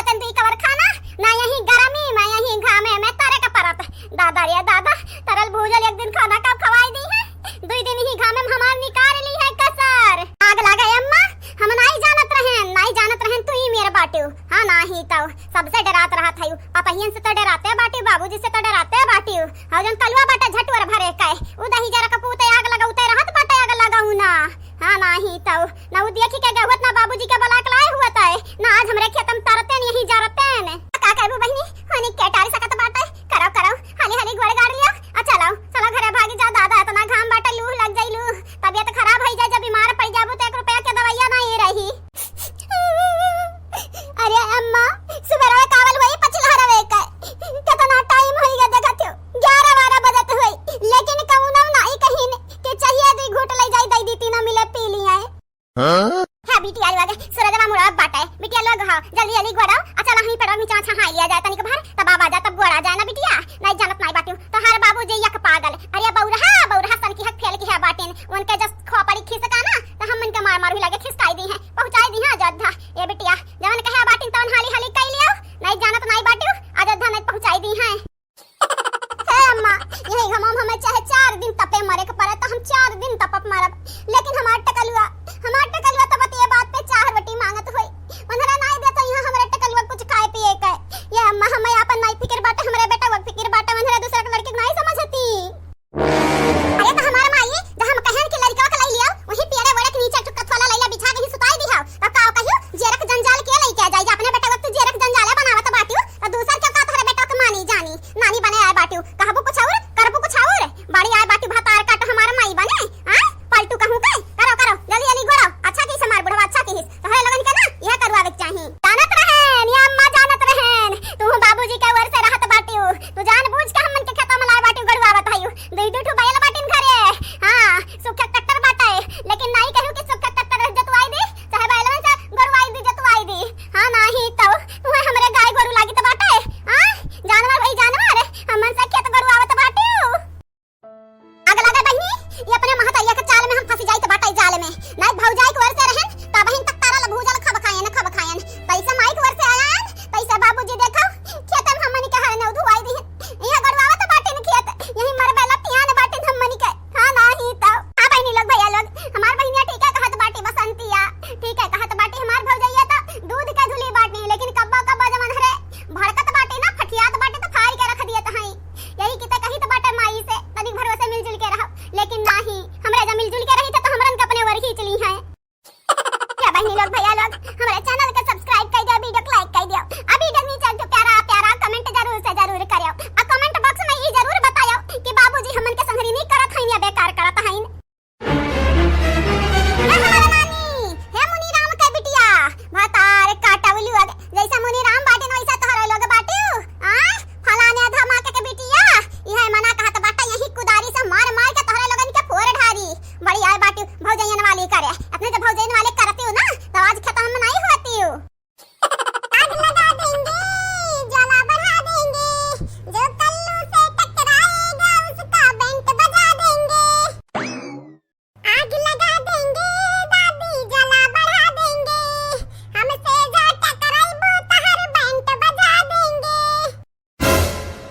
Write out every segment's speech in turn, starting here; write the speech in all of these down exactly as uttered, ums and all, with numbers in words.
तन दुई कवर खाना, ना यही गरमी में, यही घामे में तरे के परत। दादा रे दादा, तरल भूजल एक दिन खाना का खवाई दी है, दुई दिन ही घामे में हमार निकाल ली है कसर। आग लागे अम्मा, हम नाई जानत रहेन, नाई जानत रहेन तू ही मेरे बाटिउ। हाँ, नाही तउ सबसे डरात रहत हयू, पतहियन से तो डराते बाटिउ, बाबूजी से तो डराते बाटिउ। और जौन कलुआ बाटे झटुअर भरे के, उ दही जरा कपूते आग लगाउते रहत बाटे, आग लगाऊ ना। हाँ, नाही तउ ना उ देखी के गहुत, ना बाबूजी के बुला के लाए हुआ तय, ना आज हमरे खेत में तरतेन, यही जरतेन। का कहबू बहिनी, होनी के टारी सकत बाटे, करो, करो, हाली, हाली गोड़ गाड़ लियो, आ चलो, चलो घरे भागी जाओ, दादा, इतना घाम बाटे, लू लग जाई, लू, तबियत खराब होई जाए, जब बीमार पड़ जाबू तो एक रुपया के दवाइया नहीं रही। अरे अम्मा, सुबह रवे कावल वही पछिला रवे का, कितना टाइम होई गया देखत हो, ग्यारह बारह बजत होई, लेकिन कउनो नाई कहिन कि चाहिए दुई घूंट ले जाई, दई दी तीनों मिले पी लिया है। हाँ? हाँ, बिटिया लोग, सूरजवा मुड़त बाटे। बिटिया लोग, हाँ, जल्दी, जल्दी गोड़ाओ। आ चला, ही पेड़वा नीचे छहाई लिया जाए तनिक भर, तब आवा जा, तब गोड़ा जाए ना बिटिया। नहीं जानत नहीं बाटिउ, तोहार बाबू जे यक पागल। अरे बौरहा, बौरहा सन की हक फेल की है बाटिन। उनके जस खोपड़ी खिसका ना, तो हम उनके मार मार भी लगे खिसकाई दी हैं, पहुँचाई दी हैं अयोध्या। ए बिटिया, जवन कहे बाटिन तवन हाली हाली कई लियो, नहीं जानत नहीं बाटिउ, अयोध्या नहीं पहुँचाई दी हैं। हे अम्मा, यही घमम हमें चाहे चार दिन तपे मरे के पड़े, तो हम चार दिन तपब मरब, लेकिन हमार टकलुआ, हमार टकलुआ तपत ये बात पे चार रोटी मांगत होई। उन्हरा नाई दे तो यहाँ हमरे टकलुआ कुछ खाए पिए के। ये अम्मा, हमें आपन नाई फिकिर बाटे, हमरे बेटा वो फिकिर बाटे, उन्हरा दूसरा के लड़की के नाई समझती। अरे तो हमार माई, जब हम कहन कि लड़का के लाई लिया, वही पेड़े वेड़े के नीचे टुकत वाला लैला बिछा के ही सुताई दिहाओ। तब का कहियो, जेरक जंजाल के लइके जाई, अपने बेटा वक्त जेरक जंजाले बनावत बाटियो, तो दूसर के का तोहरे बेटा के मानी जानी, नानी बने आए बाटियो, कहबू कुछ और, करबू कुछ और, बड़ी आए बाटी भतार काट हमार माई बने, आ? पलटू कहूँ के, करो, करो, जल्दी, जल्दी गोड़ाओ, अच्छा किस हमार बुढ़वा, अच्छा किस, तोहरे लोगन के ना, यह करवावे के चाही। जानत रहेन, ये अम्मा जानत रहेन, तू बाबूजी के ओर से रहत बाटियो, तू जानबूझ के हमन के खेतवा में लाए बाटियो, गड़ुआवत हइयो, दुई दू ठो बैल बाटिन घरे, हाँ, सुखे ट्रैक्टर बाटे, लेकिन नाई कहू कि सुखे ट्रैक्टर जोतवाई दी, चाहे बैलवन से गोरुआई दी, जोतवाई दी। हाँ, नाही तउ तुहे हमरे गाय गोरु लागित बाटे, हाँ? जानवर वही जानवर, हमन से खेत गोरुआवत बाटे। आग लगे बहिनी, ये अपने महतरिया के चाल में हम फंसी जाइत बाटे जाल में। नाई भौजाई के ओर से रहन, तबहिन तक तरल भूजल खब खायन, खब खायन। पैसा माई के ओर से आयन, पैसा बाबूजी देखो, खेत में हमनी के हर नौ धुआई दिहन। इहाँ गड़ुआवत बाटिन खेत, यही मरबे लतियान बाटिन हमनी के। हाँ, नाही तउ। हाँ, बहिनी लोग, भैया लोग, हमार बहिनिया ठीक है कहत बाटी बसंतिया, ठीक है कहत बाटी हमार भौजैया तो दूध के धुली बाटी, लेकिन कब्बो कब्बो जवन हरे भड़कत बाटी ना, फटियात बाटी तो फाड़ के रख दियत हई। यही की तो कही तो बाटे माई से, तनिक भरोसे मिलजुल के रहो, लेकिन नाही, हमरे जब मिलजुल के रही तो, तो हमरन के अपने ओर खींच ली है। क्या बहिनी लोग, भैया लोग, हमारे channel के subscribe कर दियो, video को like कर दियो, आ video के नीचे एक ठो प्यारा प्यारा comment जरूर से जरूर करियो, आ comment box में ई जरूर बतायो कि बाबूजी हमन के संहरी नहीं करत हईन या बेकार करत हईन। हे हमारे नानी, हे मुनीराम के बिटिया, भतार काटवलू अग, जैसा मुनीराम बाटिन वैसा तोहरे लोग बाटियो, आ? फलाने धमाके के बिटिया, इहे मना कहत बाटे, यही कुदारी से मार मार के तोहरे लोगन के फोर ढारी। बड़ी आए बाटी भौजैयन वाली करे। अपने जब भौजैयन वाले करती हो ना, तो आज खेतवा में नहीं होती हो। आग लगा देंगे, ज्वाला बढ़ा देंगे, जो कल्लू से टकराएगा उसका बैंड बजा देंगे। आग लगा देंगे दादी, ज्वाला बढ़ा देंगे, हमसे जो टकराइबो तहर बैंड बजा देंगे।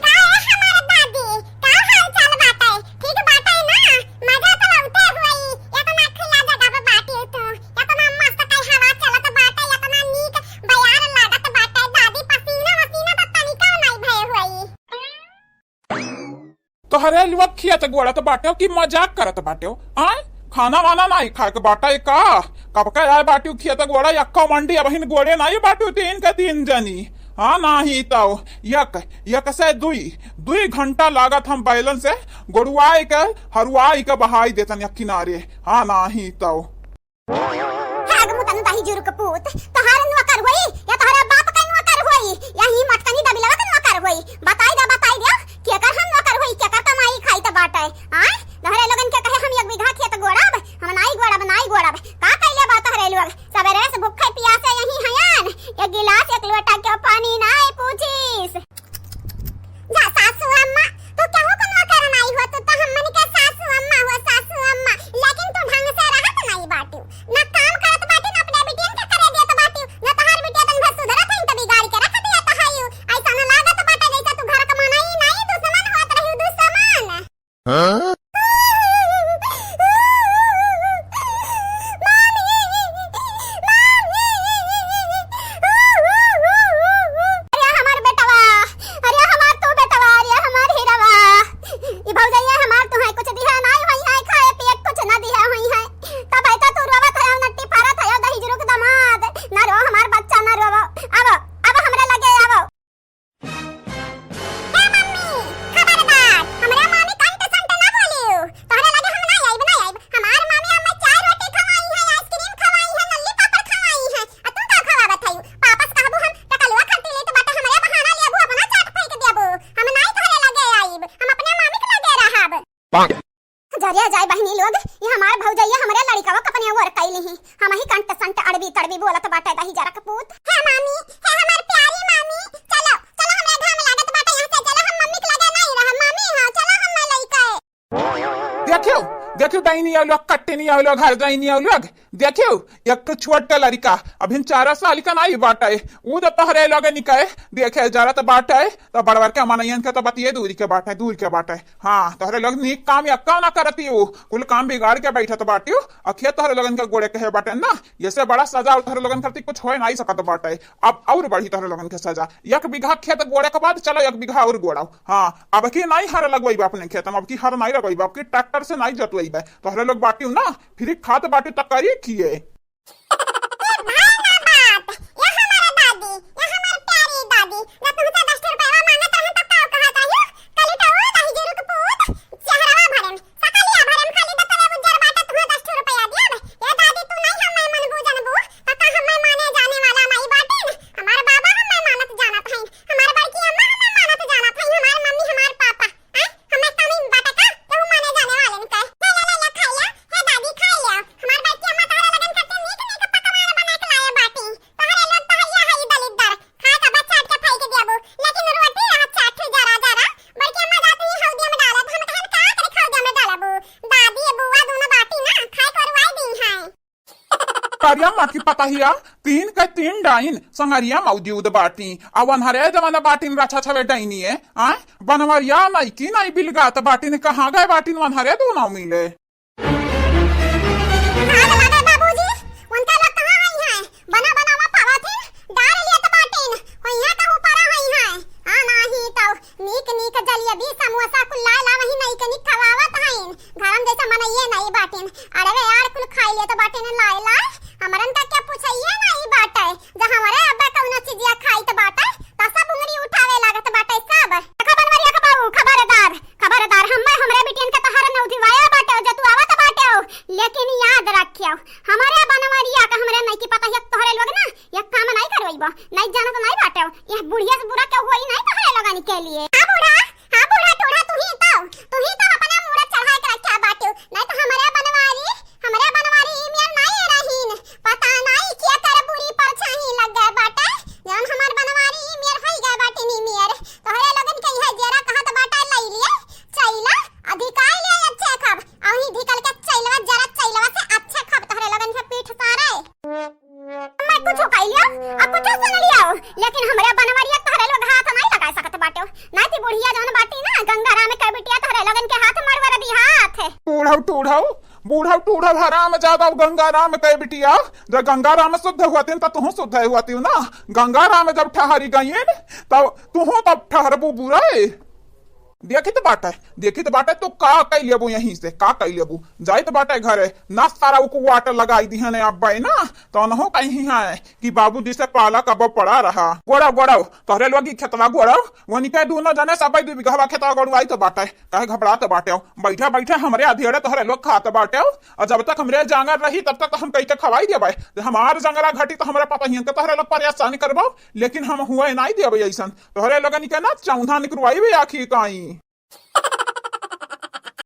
का ए हमार दादी, का हाल चाल बाटे? ठीक बाटे ना? मजा तो लौटे हुई। इतना खुला जगह पे बाटी तू, इतना मस्त कई हवा चलत बाटे, इतना नीक बयार लागत बाटे। दादी, पसीना वसीना तो तनिका नहीं भय हुई। तोहरे लोग खेत गोड़त बाटे कि मजाक करत बाटे? आय, खाना वाना नाई खाए के बाटे का? कब का आए बाटू खेत गोड़ा, यक्का मंडी अबहिन गोड़े नाई बाटू तीन के तीन जनी। हाँ, नाही तउ यक, यक से दुई, दुई घंटा लागत हम बैलन से गोड़ुआई के, हरुआई के बहाई देतन यक किनारे। हाँ, नाही तउ। हे अगमू तनु दाही जुरुक पूत, तोहार नौकर होई या तोहरे बाप का नौकर होई या ही मटकनी दबिलवा का नौकर होई? बताई दे, बताई दे, केकर हम नौकर होई, केकर कमाई खाई त बाटे? आय, तोहरे लोगन के कहे हम एक बीघा खेत गोड़ब, हम नाई गोड़ब, नाई गोड़ब। का कइले बा तोहरे लोग? सबेरे से भूखे पियासे यही हयन, एक गिलास एक लोटा के पानी नाई पूछीस। जा सासू अम्मा, तू केहू के नौकर नाई हो, तू तो हमन के सासू अम्मा हो, सासू अम्मा। लेकिन तू ढंग से रहत नाई बाटू, ना काम करत बाटू, ना अपने बिटियन के करे देत बाटू, ना तोहार बिटिया तन भर सुधरत है, तो बिगाड़ के रख हाँ? अरे हमार बेटवा, अरे हमार तू बेटवा, अरे हमार हीरवा। ई भौजैया हमार तुहैं कुछ दिहा नाई होइहैं, खाए पिए कुछ ना दिहा होइहैं। तब ऐसा तू रोवत है, नट्टी फारत है, दहिजरू के दामाद। ना रो हमार बच्चा, ना रोवो। आवो, अब हमरे लगे आवो। हे मम्मी, खबरदार, हमरे मामी कंट संट ना बोलियो। तोहरे लगे हम ना आइब, ना आइब। हमार मामी हमें चाय रोटी खवाई है, आइसक्रीम खवाई है, नल्ली पापड़ खवाई है। आ तू का खवावत हयू? पापस कहबू हम टकलुआ खट्टी लेत बाटे, हमरे बहाना लेबू, अपना चाट फेंक देबू। हम नाई तोहरे लगे आइब, हम अपने मामी के लगे रहब। जरिया जाए बहिनी लोग, ये हमार भौजैया हमरे लड़िकवा के अपने ओर कैली ही। हमही कंट संट अड़बी तड़बी बोलत बाटे दहिजरा के पूत। हे मामी, हे हमार प्यारी मामी, चलो, चलो, हमरा घाम लागत बाटे, यहाँ से चलो, हम मम्मी के लगे नहीं रहब, मामी, हाँ, चलो, हम लइके। देखियो, देखियो, डाइनी आओ लोग, कट्टिनी आओ लोग, हरदैनी आओ लोग। देखियो, एक ठो छोट लड़िका, अभिन चार साल का नाई बाटे, ऊ तो तोहरे लगे निकाय, देखे जरत बाटे, तो बड़वर के मनइयन के तो बतिये दूरी के बाटे, दूर के बाटे। हाँ, तोहरे लोग नीक काम यक्का ना करतियो, कुल काम बिगाड़ के बैठत बाटियो। अखिया तोहरे लोगन के गोड़े कहे बाटे ना, ये से बड़ा सजा तोहरे लोगन खातिर कुछ होए नाई सकत बाटे। अब और बढ़ी तोहरे लोगन के सजा। एक बीघा खेत गोड़े के बाद चलो एक बीघा और गोड़ाओ। हाँ, अब की नाई हर लगवाई बा अपने खेत में, अब की हर नाई लगवाई बा, अब की ट्रैक्टर से नाई जोतवाई बा। तोहरे लोग बाटियो ना, फिर खात बाटियो त करी किए। ए भाई ना बात, या हमार दादी, या हमार प्यारी दादी, जब तुमसे दस ठो रुपया मांगत रहन तब का कहत रहियो? कली तो वो दहिजरू के पूत, चेहरवा भरम, सकलिया भरम, खाली दतरे उज्जर बाटे, तुहे दस ठो रुपया दियब। ए दादी, तू नहीं हमें मनबू जनबू, पक्का हमें माने जाने वाला नहीं बाटिन। हमार बाबा हमें मानत जानत हईन, हमार बड़की अम्मा हमें मानत जानत हईन, हमार मम्मी, हमार पापा। आय, हमें कमी बाटे का? केहू माने जाने वाले न कहे। ले, ले, ले, ले, खाई ले। हे दादी, खाई ले। हमार बड़की अम्मा तोहरे लोगन खातिर नीक, नीक पकवान बना के लाए बाटी। तोहरे लोग तो हइया हई दलिद्दर। खा के बस चाट के फेंक देबू। लेकिन रोटी रहा चाट जरा, जरा। बड़की अम्मा जात ही हौदिया में डालत। हम कहन का करे हौदिया में डालबू? दादी, बुआ दोनों बाटी ना, खाए के रुआई दी हैं। करिया माँ की पतहिया, तीन के तीन डाइन, संगरिया मौजूद बाटी। आ वनहरे जमाना बाटिन रछा छवे डाइनिए, आय? बनवरिया नइकी नाई बिलगात बाटिन, कहाँ गए बाटिन वनहरे दोनों मिले? आग लगे बाबूजी, उनका लोग कहाँ आई हैं? बना बनावा पावा थी, डार लियत बाटिन, होइया कहूँ परा होई हैं। आ नाही तो नीक नीक जलेबी, समोसा कुल लाए लावही नहीं के निक खवावत हईन। घर में जैसे मनइये नहीं बाटिन। अरे वे यार, कुल खाई लेत बाटिन लाए लाए। हमरन का क्या पूछइये नहीं बाटे। जब हमरे अब्बा कौनो चीजिया खाइत बाटे, त सब उंगली उठावे लागत बाटे सब। देखा बनवरिया के बाबू, खबरदार, खबरदार, हम्मे हमरे बिटियन के तोहरे नौधिवाया बाटे, जतुआवत बाटे। लेकिन याद रखियो, हमरे बनवरिया के हमरे नइकी पतहिया तोहरे लोग ना, ये काम नहीं करवइबो, नहीं जानत नहीं बाटे। ये बुढ़िया से बुरा केहू होई नहीं तोहरे लोगन के लिए। हाँ बूढ़ा, हाँ बूढ़ा टूढ़ा, तू ही तो, तू ही तो अपने मूड़ा चढ़ा के रखा बाटू, नहीं तो हमरे बनवारी, हमरे बनवारी ई मेर नहीं रहीन। पता नहीं क्या कर बुरी परछाई लग गए बाटे, जौन हमार बनवारी ई मेर होई गए बाटे नी मेर। तोहरे लोगन के इहे जेरा कहत बाटे, लई लिए चैला, अधिकाई लिए अच्छे खब, अउही धिकल के चैलवा जरा चैलवा से अच्छे खब तोहरे लोगन के पीठ सारे। मैं कुछ कह लिया, अब कुछ सुन लिया, लेकिन हमरे बनवरिया तोहरे लोग हाथ नहीं लगा सकत बाटे। नहीं ती बुढ़िया जौन बाटी ना, गंगाराम के बिटिया तोहरे लोगन के हाथ मरवा दी हाथ। टूढ़व, टूढ़व, बूढ़व, टूढ़व, हराम ज्यादा गंगाराम के बिटिया। जब गंगाराम शुद्ध हुआतिन, तब तुहूँ शुद्ध हुआतिन ना। गंगाराम जब ठहरी गईन, तब तुहूँ तब ठहरबू बुराई। देखित बाटे, देखित बाटे, तू का कई लेबू यहीं से, का कई लेबू? जाइत बाटे घरे, ना सारा उकवाट लगाई दिहने अब्बे ना, तो उनहु कही है कि बाबूजी से पाला कबो पड़ा रहा। गोड़ाओ, गोड़ाओ, तोहरे लोग ई खेतवा गोड़ाओ, वनिके दूनो जने सब दू बिगहवा खेतवा गोड़वाइत बाटे, काहे घबरात बाटे? बैठे बैठे हमरे अधेड़े तोहरे लोग खात बाटे, और जब तक हमरे जांगर रही तब तक हम कई के खवाई देबे, हमार जंगला घटी तो हमरे पतहियन के तोहरे लोग परेशान करबो, लेकिन हम हुए नाई देबे ऐसन। तोहरे लोगन के ना चौंधा निकरवाई भी आखी काई।